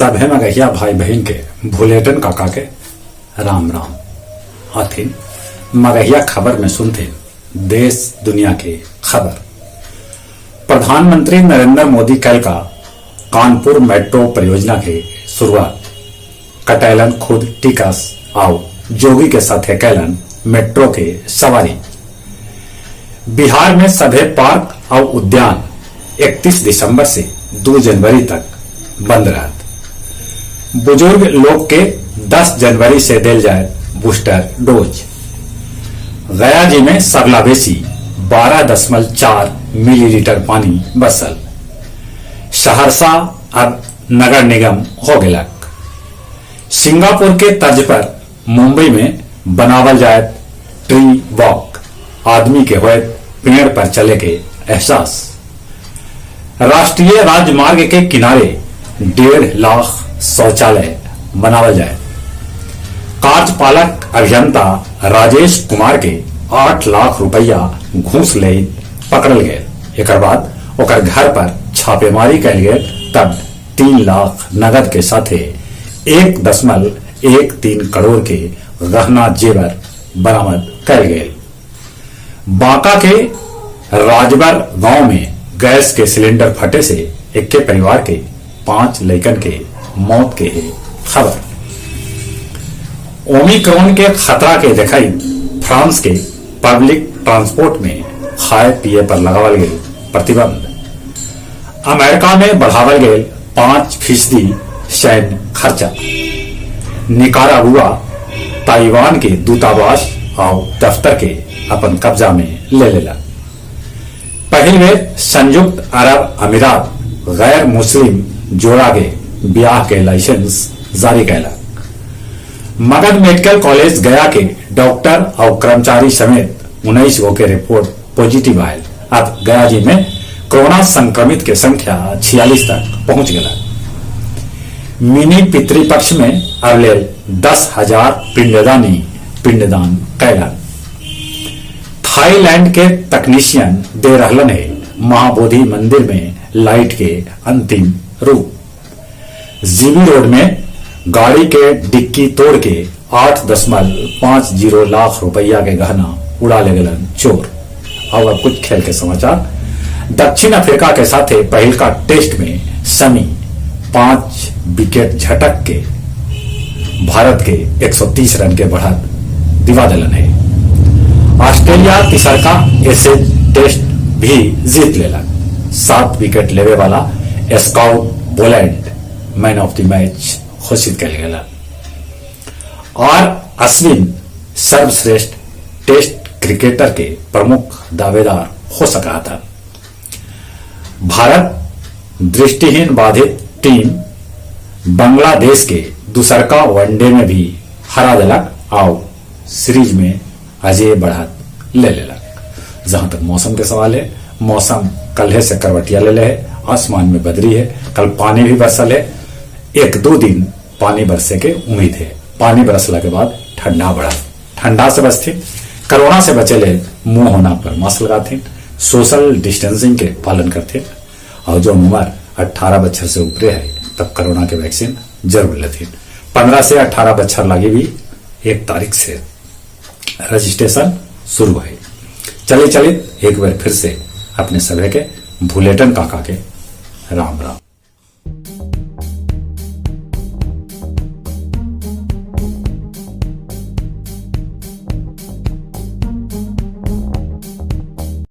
सभे मगहिया भाई बहिन के भुलेटन काका के राम राम। आथिन मगहिया खबर में सुनथिन देश दुनिया के खबर। प्रधानमंत्री नरेंद्र मोदी कल का कानपुर मेट्रो परियोजना के शुरुआत कटैलन खुद टिकस आउ जोगी के साथे कैलन मेट्रो के सवारी। बिहार में सभे पार्क और उद्यान 31 दिसंबर से 2 जनवरी तक बंद रहत। बुजुर्ग लोग के 10 जनवरी से दिल जाए बूस्टर डोज। गया जी में सबला बेसी 12.4 मिलीलीटर पानी बरसल। सहरसा अब नगर निगम हो गेलक। सिंगापुर के तर्ज पर मुंबई में बनावल जाए ट्री वॉक, आदमी के होए पेड़ पर चले के एहसास। राष्ट्रीय राजमार्ग के किनारे 1.5 लाख शौचालय बनावल जाए। कार्यपालक अभियंता राजेश कुमार के 8 लाख रुपया घूस ले पकड़ल गए। एक बाद ओकर घर पर छापेमारी कयल गेल, तब 3 लाख नगद के साथे 1.13 करोड़ के गहना जेवर बरामद कयल गेल। बांका के राजबर गांव में गैस के सिलेंडर फटे से इक्के परिवार के 5 लइकन के मौत के है खबर। ओमिक्रॉन के खतरा के देखई फ्रांस के पब्लिक ट्रांसपोर्ट में खाए पिए पर लगावल गेल प्रतिबंध। अमेरिका में बढ़ावल गेल 5% सैन्य खर्चा। निकारागुआ ताइवान के दूतावास और दफ्तर के अपन कब्जा में ले लेला। पहिल बेर संयुक्त अरब अमीरात गैर मुस्लिम जोड़ा के ब्याह के लाइसेंस जारी कैला। मगध मेडिकल कॉलेज गया के डॉक्टर और कर्मचारी समेत 19 गो के रिपोर्ट पॉजिटिव आयल। अब गया जी में कोरोना संक्रमित के संख्या 46 तक पहुंच गया। मिनी पितृपक्ष में अब लेल 10,000 पिंडदानी पिंडदान कैला। थाईलैंड के तकनीशियन दे रहलन है महाबोधि मंदिर में लाइट के अंतिम रूप। जीबी रोड में गाड़ी के डिक्की तोड़ के 8.50 लाख रुपया के गहना उड़ा ले गलन चोर। और अब कुछ खेल के समाचार। दक्षिण अफ्रीका के साथे पहिल का टेस्ट में शमी 5 विकेट झटक के भारत के 130 रन के बढ़त दिवा दिलन है। ऑस्ट्रेलिया तीसरका एशेज टेस्ट भी जीत लेला। 7 विकेट लेवे वाला Scott Boland man of the match घोषित कयल गेला। और अश्विन सर्वश्रेष्ठ टेस्ट क्रिकेटर के प्रमुख दावेदार हो सका था। भारत दृष्टिहीन बाधित टीम बांग्लादेश के दूसरका वनडे में भी हरा दिलक और सीरीज में अजय बढ़त ले लेलक। जहां तक मौसम के सवाल है, मौसम कल से करवटिया ले ले है, आसमान में बदरी है, कल पानी भी बरसल है। 1-2 दिन पानी बरसे के उम्मीद है। पानी बरसला के बाद ठंडा बढ़ा, ठंडा से बचती, कोरोना से बचे ले मुंह होना पर मास्क लगाते, सोशल डिस्टेंसिंग के पालन करते और जो उम्र 18 बच्चर से ऊपरे है तब कोरोना के वैक्सीन जरूर लेते। 15 से 18 बच्चर लगे भी 1 तारीख से रजिस्ट्रेशन शुरू है। चले चले एक बार फिर से अपने सभी के भुलेटन काका के राम राम।